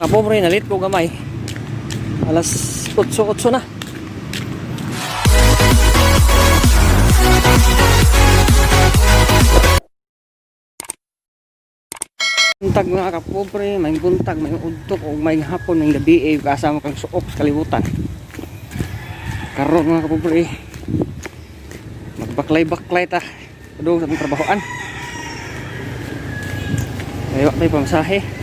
Kapobre, nalit ko gamay. Alas 8:08 na. Buntag, mga kapobre, may buntag, may udtok, o may hapon, may gabi, eh, kasama kang suok sa kalibutan. Karon, mga kapobre, magbaklay-baklay ta. Doon sa atong trabahoan. Ayaw tayo pamasahe.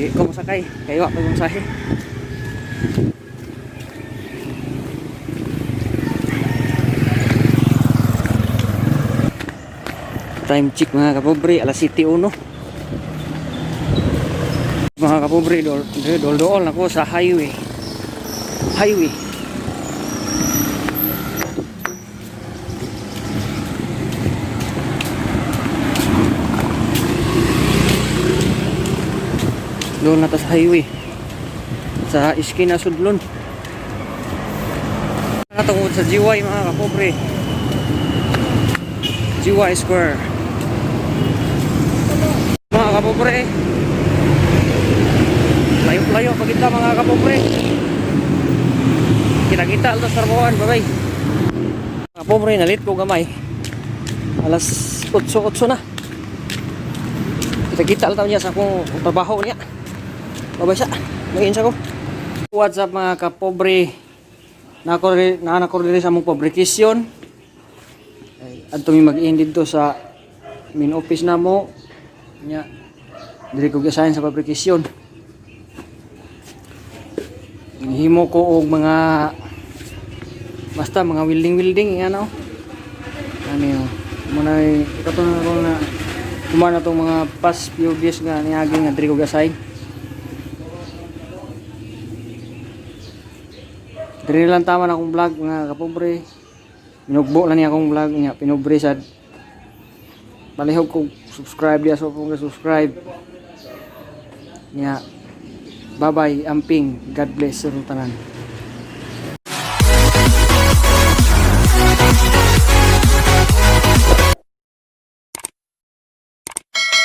Di ko masakay, kayo tayo pamasahe. Time check, mga kapobre, alas 7:01. Mga kapobre, dol dol dool ako sa highway. Highway. Doon na ta sa highway. Sa iskina Sudlon. Natungod sa GY, mga kapobre. GY Square. Mga kapobre. Layo-layo pa kita, mga kapobre. Kita-kita alto sa trabahoan, bye-bye. Mga kapobre, nalit ko gamay. Alas 8:08 na. Kita-kita alto niya sa akong trabaho niya. Bye-bye sa. Mag-insa ko. What's up, mga kapobre? Nako na nako diri sa among publication. Ay, adto mi mag-in didto sa main office namo. Nya diri ko giassign sa publication. Himo ko og mga basta mga welding welding yan oh. Ano yun? Muna ikato na ko na kumana tong mga past few days nga niagi nga diri ko giassign. Diri lang tama na akong vlog, mga kapobre. Minugbo lang niya akong vlog niya, pinobre sad. Palihog ko subscribe diya, so kung subscribe. Niya. Bye-bye, amping. God bless sa tanan.